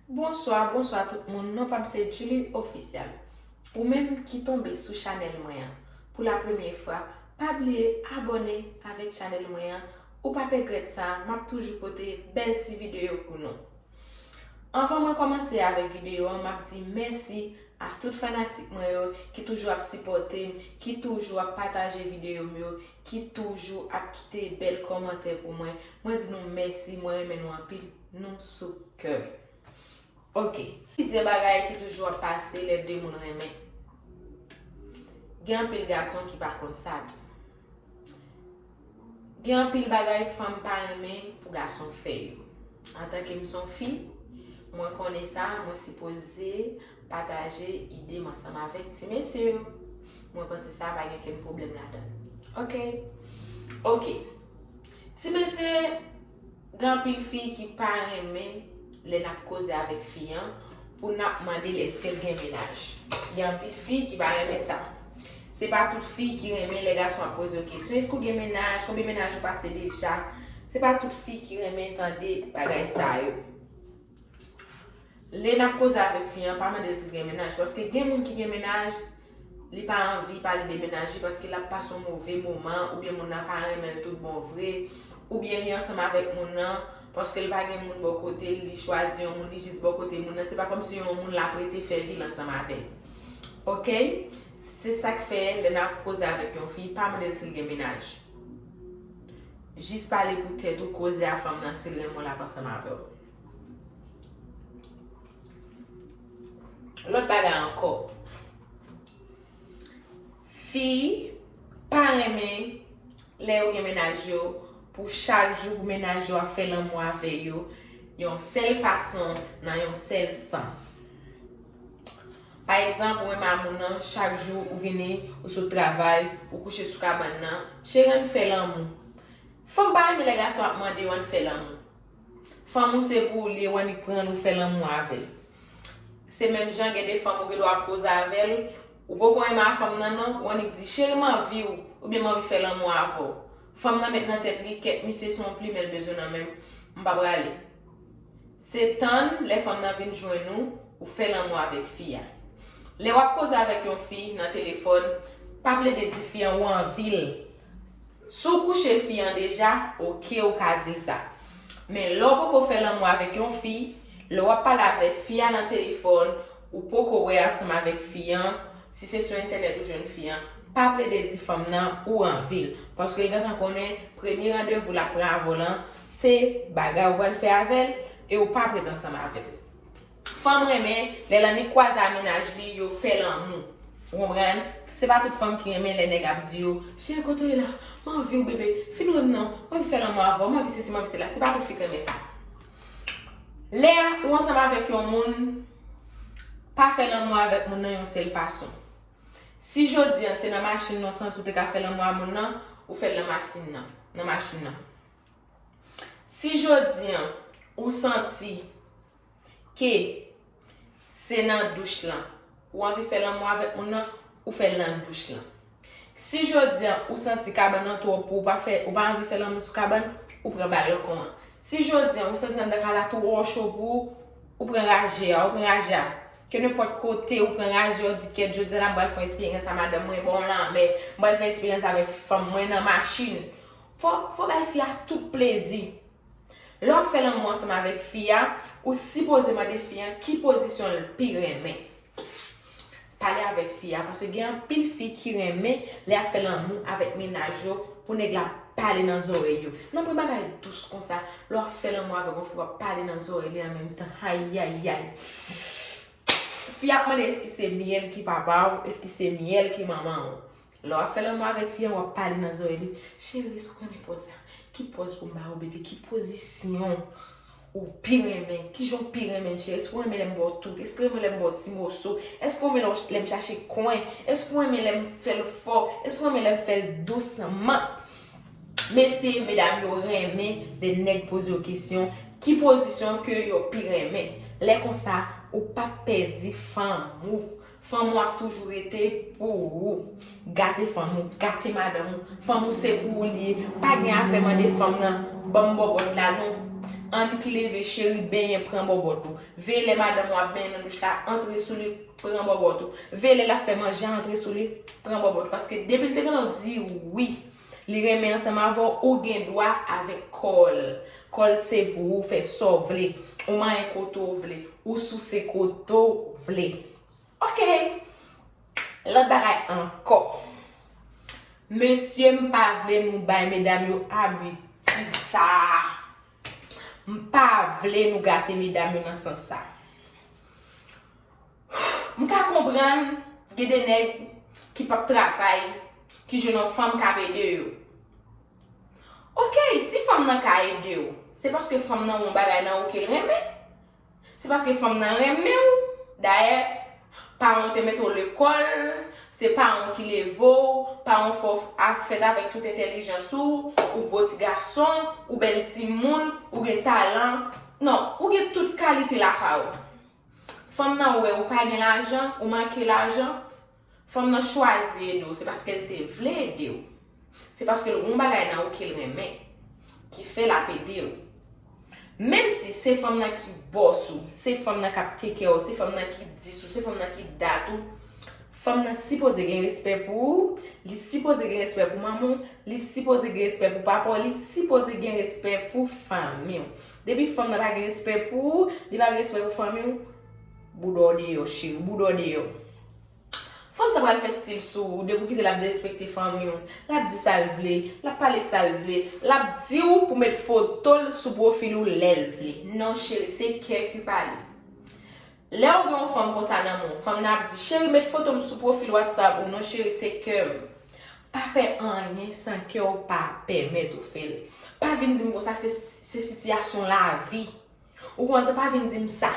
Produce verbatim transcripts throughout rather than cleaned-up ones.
Bonswa, bonswa tout moun, non pa m se Julie Official. Ou menm ki tonbe sou chanèl mwen an pou la premyè fwa, pa bliye abòne avèk chanèl mwen an, ou p ap regrèt sa, m ap toujou pote bèl ti videyo pou nou. Anvan mwen kòmanse avèk videyo an, m ap di mèsi a tout fanatik mwen yo ki toujou ap sipòte m, ki toujou ap pataje videyo m yo, ki toujou ap kite bèl kòmantè pou mwen. Mwen di nou mèsi, mwen renmen nou anpil, nou sou kè m. Ok. Plizyè bagay ki toujou ap pase lè de moun renmen. Gen anpil gason ki pa konn sa tou. Gen anpil bagay fanm pa renmen pou gason fè yo. Antanke m se yon fi, mwen konnen sa, mwen sipoze pataje ide m ansanm avèk ti mesye yo. Mwen panse sa pa gen kenn pwoblèm ladan. Ok? Ok. Ti mesye, gen anpil fi ki pa renmen lè n ap koze avèk fi an pou n ap mande l èske l gen mennaj. Gen anpil fi ki pa renmen sa. Se pa tout fi ki renmen lè gason ap poze yo kesyon, èske w gen mennaj, konbyen mennaj ou pase deja. Se pa tout fi ki renmen tande bagay sa yo. Lè n ap koze avèk fi an, pa mande l si l gen mennaj, paske gen moun ki gen mennaj, li pa anvi pale de mennaj li paske l ap pase yon move moman, oubyen moun nan pa renmen l tout bon vre, oubyen li ansanm avèk moun nan paske l pa gen moun bò kote l, li chwazi yon moun, li jis bò kote moun nan, se pa kòmsi yon moun l ap rete fè vi l ansanm avè l. Ok? Se sa k fè lè n ap koze avèk yon fi, pa mande l si l gen mennaj. Jis pale pou tèt ou, koze a fanm nan si l renmen w l ap ansanm avè w. Lòt bagay ankò. Fi pa renmen lè yo gen mennaj yo, pou chak jou pou mennaj yo ap fè lanmou avè yo yon sèl fason, nan yon sèl sans. Pa egzanp, ou renmen a moun nan, chak jou ou vini, ou sot travay, ou kouche sou kabann nan, cheri ann fè lanmou. Fanm pa renmen lè gason ap mande yo ann fè lanmou. Fanm ou se pou ou li ye, ou annik pran l ou fè lanmou avè l. Se menm jan gen de fanm ou gen dwa ap koze avè l, ou poko renmen a fanm nan non, ou annik di cheri m anvi w, oubyen m anvi fè lanmou avè w. Fanm nan met nan tèt li kèt misye se yon plimen l bezwen nan men m, m pa prale. Se tann lè fanm nan vin jwenn ou, ou fè lanmou avèk fi a. Lè w ap koze avèk yon fi nan telefòn, pa plede di fi an ou anvi l. Si w kouche fi an deja, oke ou ka di l sa. Men lè w poko fè lanmou avèk yon fi, lè w ap pale avèk fi a nan telefòn, ou poko wè ansanm avèk fi an, si se sou entènèt ou jwenn fi an, pa plede di fanm nan ou anvi l. Paske l gentan konnen premye randevou l ap pran avè w lan, se bagay ou pral fè avè l e ou pa p ret ansanm avè l. Fanm renmen lè l annik kwaze a mennaj li, yo fè lanmou. Ou konprann? Se pa tout fanm ki renmen lè nèg ap di yo, cheri kote w ye la? M anvi w bebe, fin wè m non, m anvi fè lanmou avè w, m anvi sesi, m anvi sela. Se pa tout fi k renmen sa. Lè ou ansanm avèk yon moun, pa fè lanmou avèk moun nan yon sèl fason. Si jodi an se nan machin nan w santi w te ka fè lanmou a moun nan, ou fè l nan machin nan, nan machin nan. Si jodi an ou santi ke se nan douch lan ou anvi fè lanmou avèk moun nan, ou fè l nan douch lan. Si jodi an ou santi kabann nan twò pou ou, pa fè, ou pa anvi fè lanmou sou kabann, ou pran balkon an. Si jodi an ou santi anndan kay la twò cho pou ou, ou pran raje a, ou pran raje a. Ke nenpòt kote ou pran raje a, ou di kèt, jodi an m pral fè yon eksperyans a madanm mwen bò lanmè, m pral fè eksperyans avèk fanm mwen nan machin. Fò, fò bay fi a tout plezi. Lè w ap fè lanmou ansanm avèk fi a, ou sipoze mande fi an ki pozisyon l pi renmen. Pale avèk fi a, paske gen anpil fi ki renmen lè y ap fè lanmou avèk mennaj yo, pou nèg la pale nan zòrèy yo. Nan pwen bagay dous konsa, lè w ap fè lanmou avèk yon fi, w ap pale nan zòrèy li an menm tan. Ayayay. Fi a ap mande èske se myèl ki papa w, èske se myèl ki manman w. Lè w ap fè lanmou avèk fi an, w ap pale nan zòrèy li. Cheri, èske w renmen pòz sa? Ki pòz pou m ba ou, bebe? Ki pozisyon ou pi renmen? Kijan w pi renmen l, cheri? Èske w renmen lè m ba w tout? Èske w renmen lè m ba w ti moso? Èske w renmen lè w ch-, lè m chache kwen? Èske w renmen lè m fè l fò? Èske w renmen lè m fè l dousman? Mesye, medam yo renmen lè nèg poze yo kesyon, ki pozisyon ke yo pi renmen. Lè konsa, ou p ap pèdi fanm ou. Fanm ou ap toujou rete pou ou. Gate fanm ou, gate madanm ou. Fanm ou se pou ou li ye. Pa gen afè mande fanm nan, ban m bòbòt la non. Annik leve, cheri, benyen, pran bòbòt ou. Veye lè madanm ou ap benyen nan douch la, antre sou li, pran bòbòt ou. Veye lè l ap fè manje a, antre sou li, pran bòbòt ou. Paske depi l te gentan di wi, li renmen ansanm avè w, ou gen dwa avèk kò l. Kò l se pou ou fè sa w vle. Ou manyen kote w vle. Ou souse kote w vle. Ok. Lòt bagay ankò. Mesye, m pa vle nou bay medam yo abitid sa a. M pa vle nou gate medam yo nan sans sa. M ka konprann gen de nèg ki p ap travay, ki jwenn yon fanm k ap ede yo. Ok, si fanm nan ka ede w, se paske fanm nan wè yon bagay nan ou ke l renmen. Se paske fanm nan renmen w. Dayè, paran w te mete w lekòl, se paran w ki leve w, paran w fè w ap fèt avèk tout entèlijans ou, ou bo ti gason, ou bèl timoun, ou gen talan. Non, ou gen tout kalite lakay ou. Fanm nan wè ou pa gen lajan, ou manke lajan, fanm nan chwazi ede w, se paske l te vle ede w. Se paske l gen yon bagay nan ou ke l renmen, ki fè l ap ede w. Menm si se fanm nan ki bòs ou, se fanm nan k ap take care w, se fanm nan ki dis ou, se fanm nan ki dat ou, fanm nan sipoze gen respè pou ou, li sipoze gen respè pou manman w, li sipoze gen respè pou papa w, li sipoze gen respè pou fanmi w. Depi fanm nan pa gen respè pou ou, li pa gen respè pou fanmi w, bouda w deyò, cheri, bouda w deyò. Fanm sa pral fè stil sou ou, depi w kite l ap derespekte fanmi w, l ap di sa l vle, l ap pale sa l vle, l ap di w pou met foto l sou pwofil ou lè l vle. Non, cheri, se kè ki pale. Lè w gen yon fanm konsa nan men w, fanm nan ap di, cheri, met foto m sou pwofil WhatsApp ou. Non, cheri, se kè m. Pa fè anyen san kè w pa pèmèt ou fè l. Pa vin di m konsa, se, se sitiyasyon lavi. Ou konprann, pa vin di m sa.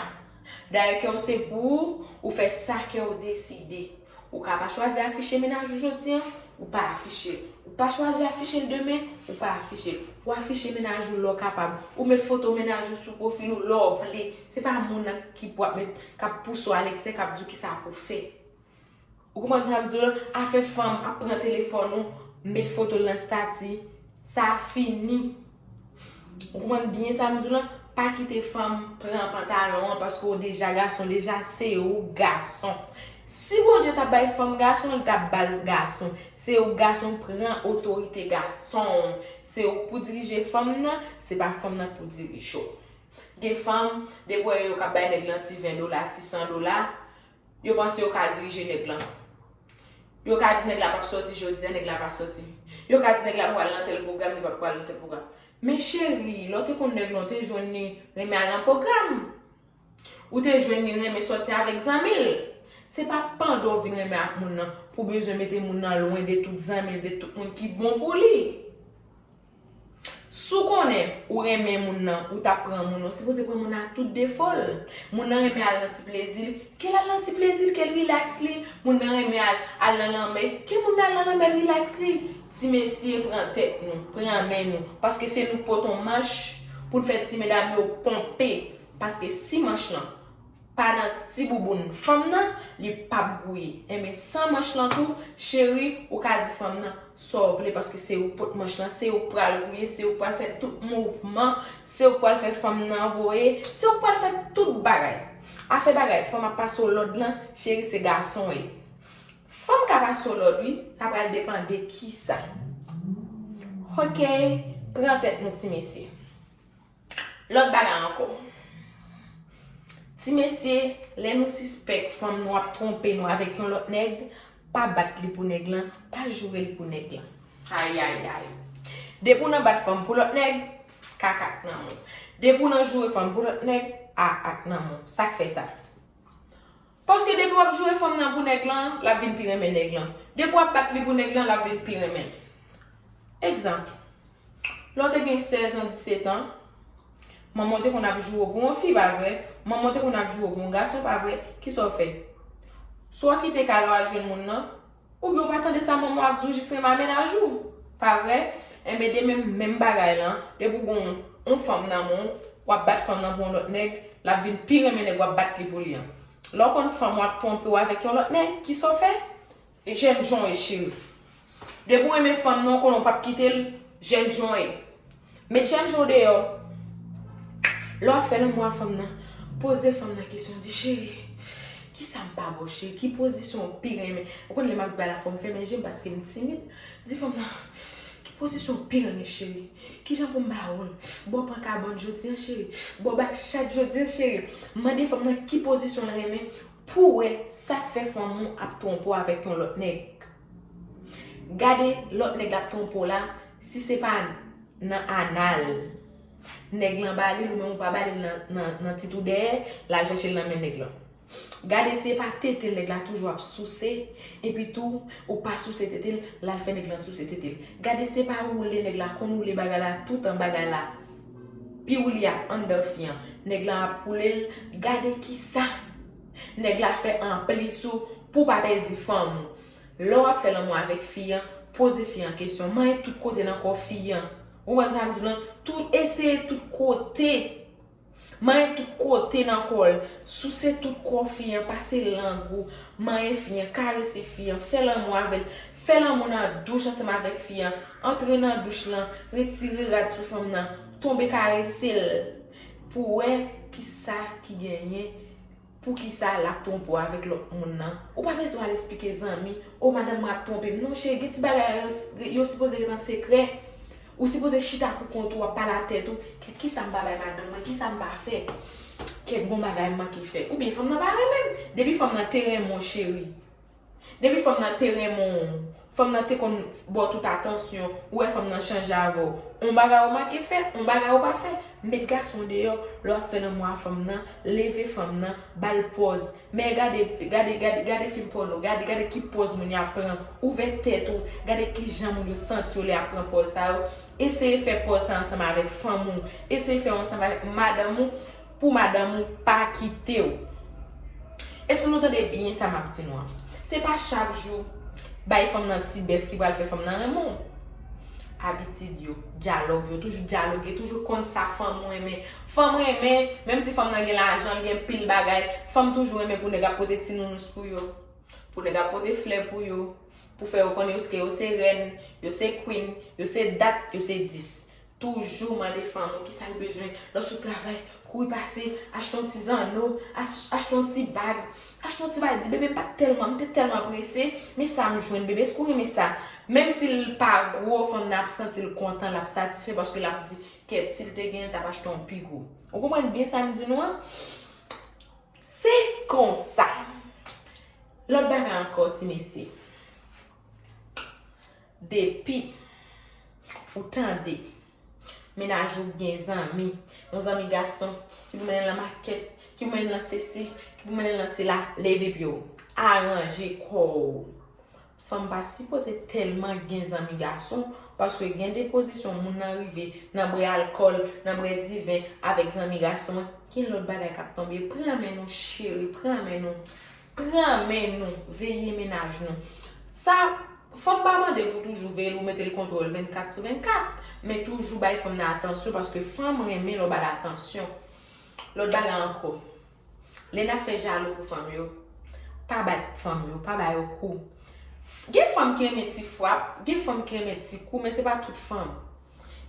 Dayè, kè w se pou ou, ou fè sa kè w deside. Ou ka pa chwazi afiche mennaj ou jodi a, ou pa afiche l. Ou pa chwazi afiche l demen, ou pa afiche l. Ou afiche mennaj ou lè w kapab. Ou met foto mennaj ou sou pwofil ou lè w vle. Se pa moun nan ki pou ap met, k ap pouse w alèksè, k ap di w kisa pou w fè. Ou konprann sa m di w lan? Afè fanm ap pran telefòn ou, met foto l nan estati, sa fini. Ou konprann byen sa m di w lan? Pa kite fanm pran pantalon an, paske w deja gason, deja se ou gason. Si Bondye t ap bay fanm gason, li t ap ba l gason. Se ou gason, pran otorite gason w. Se ou k pou dirije fanm nan, se pa fanm nan k pou dirije w. Gen fanm, depi w wè yo k ap bay nèg lan ti ven dola, ti san dola, yo panse yo ka dirije nèg lan. Yo ka di nèg la p ap sòti jodi a, nèg la pa sòti. Yo ka di nèg la pral nan tèl pwogram, li p ap pral nan tèl pwogram. Men cheri, lè w te konn nèg lan, w te jwenn li renmen al nan pwogram. Ou te jwenn li renmen sòti avèk zanmi l. Se pa pandan w vin renmen ak moun nan, pou w bezwen mete moun nan lwen de tout zanmi l, de tout moun ki bon pou li. Si w konnen ou renmen moun nan, ou t ap pran moun nan, ou sipoze pran moun nan ak tout defo l. Moun nan renmen al nan ti plezi l, ke l al nan ti plezi l, ke l rilaks li. Moun nan renmen al, al nan lanmè, ke moun nan al nan lanmè, l rilaks li. Ti mesye, pran tèt nou, pran men nou, paske se nou k pote yon manch pou n fè ti medam yo ponpe. Paske si manch lan pa nan ti bouboun fanm nan, li p ap gouye. Enben, san manch lan tou, cheri, ou ka di fanm nan sa w vle, paske se ou k pot manch lan, se ou k pral gouye, se ou k pral fè tout mouvman, se ou k pral fè fanm nan voye, se ou k pral fè tout bagay. Afè bagay fanm ap pase w lòd lan, cheri, se gason w ye. Fanm ka pase w lòd, wi, sa pral depann de kisa. Ok, pran tèt nou, ti mesye. Lòt bagay ankò. Ti mesye, lè nou sispèk fanm nou ap twonpe nou avèk yon lòt nèg, pa bat li pou nèg lan, pa joure l pou nèg lan. Ayayay. Depi w nan bat fanm pou lòt nèg, kaka k nan men w. Depi w nan joure fanm pou lòt nèg, a ak nan men w. Sa k fè sa? Paske depi w ap joure fanm nan pou nèg lan, l ap vin pi renmen nèg lan. Depi w ap bat li pou nèg lan, l ap vin pi renmen l. Egzanp, lè w te gen sèz an, disèt an, manman w te konn ap joure w pou yon fi, pa vre? Manman w te konn ap joure w pou yon gason, pa vre? Kisa w fè? Swa w kite kay la w al jwenn moun nan, oubyen w pa tande sa manman w ap di w, jis renmen a mennaj ou, pa vre? Enben, demen, menm bagay lan, depi w gen yon, yon fanm nan men w, w ap bat fanm nan pou yon lòt nèg, l ap vin pi renmen nèg w ap bat li pou li an. Lè w konn fanm w ap twonpe w avèk yon lòt nèg, kisa w fè? Jènjan w ye, cheri. Depi w renmen fanm nan, w konnen w p ap kite l, jènjan w ye. Met jènjan w deyò. Lè w ap fè lanmou a fanm nan, poze fanm nan kesyon, di, cheri, kisa m pa ba w, cheri? Ki pozisyon w pi renmen? Ou konn lè m ap di bagay la, fò m fèmen je m paske m timid. Di fanm nan, ki pozisyon w pi renmen, cheri? Kijan pou m ba w l? Bò pran kabann jodi an, cheri? Bò bay chat jodi an, cheri? Mande fanm nan ki pozisyon l renmen pou w wè sa k fè fanm ou ap twonpe w avèk yon lòt nèg. Gade lòt nèg la ap twonpe w la, si se pa nan anal nèg lan ba li l, ou menm ou pa ba li l nan, nan, nan tit ou dèyè, l al chèche l nan men nèg lan. Gade si e pa tete l nèg la toujou ap souse, epi tou, ou pa souse tete l, l al fè nèg lan souse tete l. Gade si e pa woule nèg la konn woule bagay la, toutan bagay la pi woule a anndan fi an, nèg lan ap woule l, gade kisa nèg la fè anplis ou pou w pa pèdi fanm ou. Lè w ap fè lanmou avèk fi an, poze fi an kesyon, manyen tout kote nan kò fi an. Ou konprann sa m di w lan? Tou, eseye tout kote. Manyen tout kote nan kò l. Souse tout kò fi an, pase lang ou, manyen fi an, karese fi an, fè lanmou avè l. Fè lanmou nan douch ansanm avèk fi an. Antre nan douch lan, retire rad sou fanm nan, tonbe karese l pou w wè kisa ki genyen. Poukisa l ap twonpe w avèk lòt moun nan? Ou pa bezwen al esplike zanmi, o, madanm mwen ap twonpe m. Non, cheri, gen ti bagay yo, yo sipoze ret an sekrè. Ou sipoze chita pou kont ou, w ap pale a tèt ou, kèt kisa m pa bay madanm mwen, kisa m pa fè? Kèt gon bagay m manke fè. Oubyen fanm nan pa renmen m. Depi fanm nan te renmen w, cheri. Depi fanm nan te renmen w, fanm nan te konn ba w tout atansyon, ou wè fanm nan chanje avè w. On bagay ou manke fè, on bagay ou pa fè, met gason deyò, lè w ap fè lanmou a fanm nan, leve fanm nan, ba l pòz. Men gade, gade, gade, gade fim pòno, gade, gade ki pòz moun yo ap pran, ouvè tèt ou, gade kijan moun yo santi yo lè y ap pran pòz sa yo. Eseye fè pòz sa ansanm avèk fanm ou, eseye fè ansanm avèk madanm ou, pou madanm ou pa kite w. Èske nou tande byen sa m ap di nou an? Se pa chak jou bay fanm nan ti bèf ki pral fè fanm nan renmen w. Abitid yo, dyalòg yo, toujou dyaloge, toujou konn sa fanm ou renmen. Fanm renmen, menm si fanm nan gen lajan, l gen pil bagay, fanm toujou renmen pou nèg ap pote ti nounous pou yo, pou nèg ap pote flè pou yo, pou fè yo konnen yo, ke yo se rèn, yo se queen, yo se dat, yo se dis. Toujou mande fanm ou kisa l bezwen. Lè w sot travay, kouri pase, achte yon ti zanno, ach-, achte yon ti bag, achte yon ti bag, di, bebe, m pa t tèlman, m te tèlman prese, men sa m jwenn, bebe, èske w renmen sa? Menm si l pa gwo, fanm nan ap santi l kontan, l ap satisfè, paske l ap di, kèt, si l te genyen, l t ap achte yon pi gwo. Ou konprann byen sa m di nou an? Se konsa. Lòt bagay ankò, ti mesye. Depi ou tande mennaj ou gen zanmi, yon zanmi gason, ki pou mennen l nan makèt, ki pou mennen l nan sesi, ki pou mennen l nan sela, leve pye w. Aranje kò w. Fanm pa sipoze tèlman gen zanmi gason, paske gen de pozisyon moun nan rive nan bwè alkòl, nan bwè diven avèk zanmi gason an, gen lòt bagay k ap tonbe. Pran men nou, cheri, pran men nou. Pran men nou, veye mennaj nou. Sa, fanm pa mande pou toujou veye l ou mete l kontwòl vennkat sou vennkat, men toujou bay fanm nan atansyon, paske fanm renmen lè w ba l atansyon. Lòt bagay ankò, lè n ap fè jalou pou fanm yo, pa bat fanm yo, pa ba yo kou. Gen fanm ki renmen ti frap, gen fanm ki renmen ti kou, men se pa tout fanm.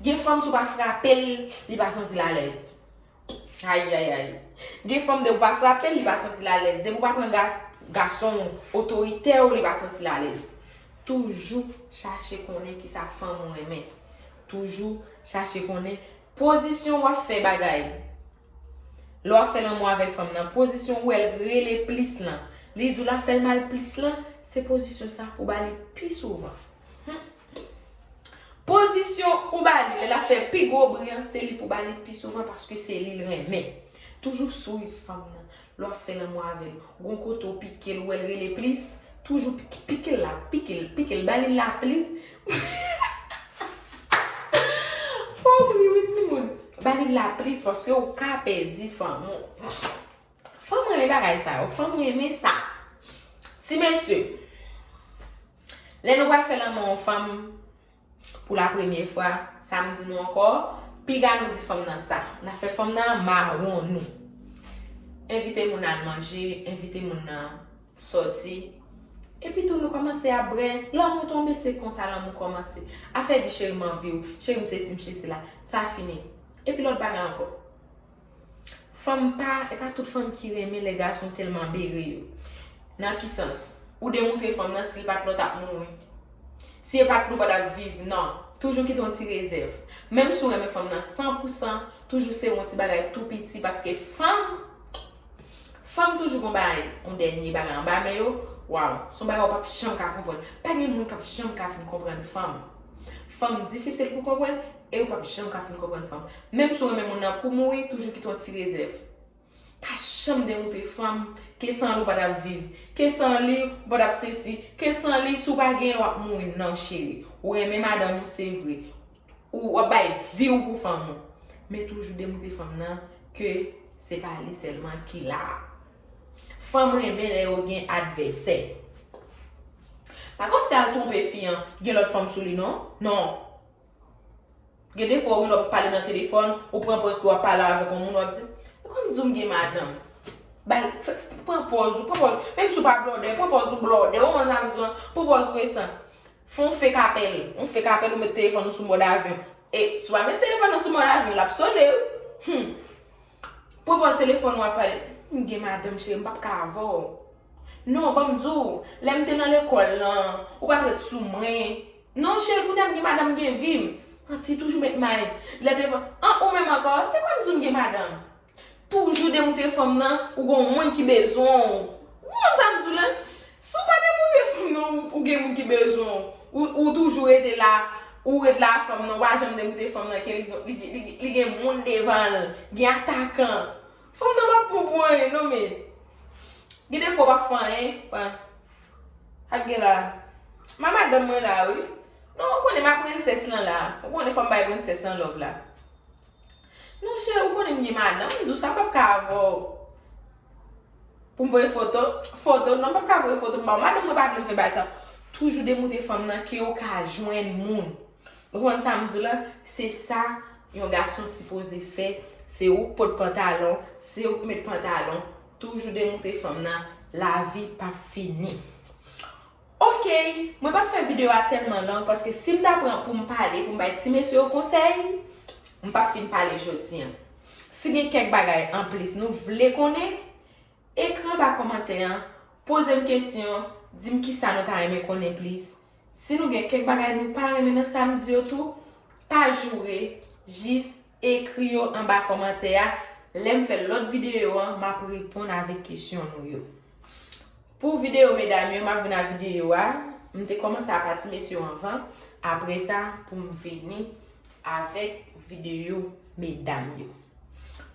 Gen fanm, si w pa frape l, li pa santi l alèz. Ayayay. Gen fanm, depi w pa frape l, li pa santi l alèz. Depi w pa pran ga-, gason w otoritè w, li pa santi l alèz. Toujou chache konnen kisa fanm ou renmen. Toujou chache konnen pozisyon w ap fè bagay. Lè w ap fè lanmou avèk fanm nan, pozisyon ou wè l rele plis lan, li di w l ap fè l mal plis lan, se pozisyon sa pou ba li pi souvan. Hmm. Pozisyon ou ba li, lè l ap fè pi gwo bri an, se li pou ba li pi souvan paske se li l renmen. Toujou souri fanm nan. Lè w ap fè lanmou avè l, gon kote w pike l, ou wè l rele plis, toujou pike, pike l la, pike l, pike l, ba li l la plis. Fò w ri wi timoun. Ba li l la plis paske ou ka pèdi fanm ou. Fanm renmen bagay sa yo, fanm renmen sa. Ti mesye, lè nou pral fè lanmou yon fanm, pou la premyè fwa, sa m di nou ankò, piga nou di fanm nan sa. N ap fè fanm nan mawon nou. Envite moun al manje, envite moun nan sòti. Epi tou nou kòmanse ap brè, lanmou tonbe, se konsa lanmou kòmanse. Afè di cheri m anvi w, cheri m sesi, m cheri sela, sa fini. Epi lòt bagay ankò. Fanm pa, e pa tout fanm ki renmen lè gason tèlman bere yo. Nan ki sans? Ou demoutre fanm nan, si l pa t la, w t ap mouri. Si e pa t li, w pa t ap viv, non. Toujou kite yon ti rezèv. Menm si w renmen fanm nan san pou san, toujou sere yon ti bagay tou piti, paske fanm, fanm toujou gon bagay, yon dènye bagay anba men yo. Waw, se yon bagay ou p ap janm ka konprann. Pa gen moun k ap janm ka fin konprann fanm. Fanm difisil pou konprann, e ou p ap janm ka fin konprann fanm. Menm si w renmen moun nan pou mouri, toujou kite yon ti rezèv. Pa janm demoutre fanm ke san li w pa t ap viv, ke san li w pa t ap sesi, ke san li si w pa gen l w ap mouri. Non, cheri. Ou renmen madanm ou, se vre. Ou w ap bay vi w pou fanm ou. Men toujou demoutre fanm nan ke se pa li sèlman ki la. Fanm renmen lè yo gen advèsè. Pa kòmsi al twonpe fi an, gen lòt fanm sou li, non. Non. Gen de fwa, ou gen lè w ap pale nan telefòn, ou pran pòz ke w ap pale avèk yon moun, w ap di, "E kòm di w m gen madanm?" Ba l, fè, fè, pran pòz ou, pran pòz, menm si w pa blòdè, pran pòz ou blòdè, ou konprann sa m di w lan, pran pòz ou resan. Fè yon fake apèl, yon fake apèl, ou met telefòn ou sou mòd avyon. E si w pa met telefòn nan sou mòd avyon, l ap sone, wi. Hmm. Pran pòz telefòn ou ap pale, "M gen madanm, cheri, m p ap ka avè w." Non, ban m di w, lè m te nan lekòl lan, ou pa t ret sou mwen. Non, cheri, kounye a m gen madanm, m gen vi m. Manti, toujou met may. Lè telefòn, an, ou menm ankò, te kwè m di w m gen madanm. Toujou demoutre fanm nan, ou gon moun ki bezwen w. Ou konn sa m di w lan? Si w pa demoutre fanm nan, ou, ou gen moun ki bezwen w. Ou, ou toujou rete la, ou ret la, fanm nan, ou pa janm demoutre fanm nan ke li, li, li, li, li gen moun devan l, gen atakan. Fanm nan p ap bon pou anyen, non, men. Gen de fwa w p ap fè anyen, pa. Ak gen la. Ma madanm mwen la, wi. Non, ou konnen ma prensès lan la. Ou konnen fò m bay prensès lan love la. Non, cheri, ou konnen m gen madanm, m di w sa, m p ap ka avè w. Pou m voye foto, foto, non, m p ap ka voye foto, m ba w. Madanm mwen pa vle m fè bagay sa. Toujou demoutre fanm nan ke w ka jwenn moun. Ou konprann sa m di w lan? Se sa yon gason sipoze fè. Se ou k pot pantalon, se ou k met pantalon. Toujou demoutre fanm nan, lavi p ap fini. Ok, mwen p ap fè videyo a tèlman long, paske si m ta pran pou m pale, pou m bay ti mesye yo konsèy, m p ap fin pale jodi an. Si gen kèk bagay anplis nou vle konnen, ekri anba kòmantè an, poze m kesyon, di m kisa nou ta renmen konnen plis. Si nou gen kèk bagay nou pa renmen nan sa m di yo tou, pa joure, jis ekri yo anba kòmantè a. Lè m fè lòt videyo an, m ap reponn avèk kesyon nou yo. Pou videyo medam yo, m ap vin a videyo a. M te kòmanse a pati mesye yo anvan. Apre sa, pou m vini avèk videyo medam yo.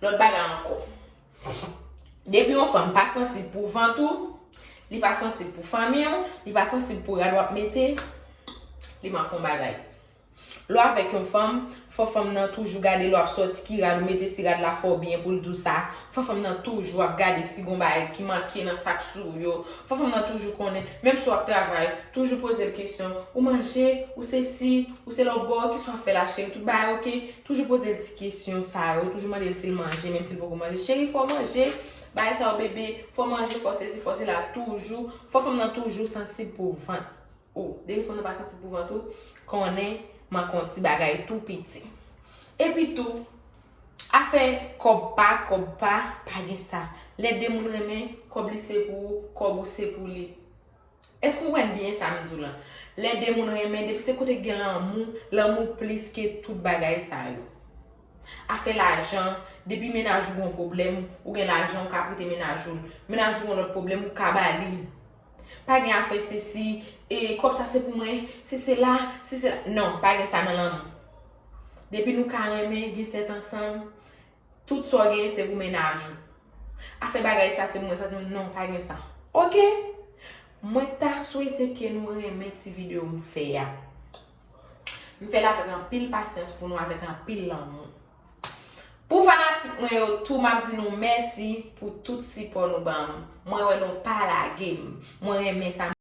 Lòt bagay ankò. Depi yon fanm pa sansib pou vant ou, li pa sansib pou fanmi w, li pa sansib pou rad w ap mete, li manke yon bagay. Lè w avèk yon fanm, fò fanm nan toujou gade lè w ap sòti ki rad ou mete, si rad la fè w byen pou l di w sa. Fò fanm nan toujou ap gade si gon bagay ki manke nan sa k sou ou yo. Fò fanm nan toujou konnen, menm si w ap travay, toujou poze l kesyon. Ou manje, ou sesi, ou se lòtbò, kisa w ap fè la cheri, tout bagay oke? Toujou poze l ti kesyon sa yo, toujou mande l si l manje, menm si l poko manje. Cheri, fò w manje, bagay sa yo bebe, fò w manje, fò sesi, fò sela, toujou. Fò fanm nan toujou sansib pou vant ou. Depi fanm nan pa sansib pou vant ou, konnen manke yon ti bagay tou piti. Epi tou, afè kòb pa, kòb pa, pa gen sa. Lè de moun renmen, kòb li se pou ou, kòb ou se pou li. Èske w konprann byen sa m di w lan? Lè de moun renmen, depi se kote k gen lanmou, lanmou plis ke tout bagay sa yo. Afè lajan, depi mennaj ou gon pwoblèm, ou gen lajan, ou ka prete mennaj ou l. Mennaj ou gon lòt pwoblèm, ou ka ba li l. Pa gen afè sesi, e kòb sa se pou mwen, se sela, se sela. Non, pa gen sa nan lanmou. Depi nou ka renmen, gen tèt ansanm, tout sa w genyen se pou mennaj ou. Afè bagay sa se pou mwen, sa se, non, pa gen sa. Oke? Mwen ta swete ke nou renmen ti videyo m fè a. M fè l avèk anpil pasyans pou nou, avèk anpil lanmou. Pou fanatik mwen yo tou, m ap di nou mèsi pou tout sipò nou ban m. Mwen wè nou pa lage m. Mwen renmen sa.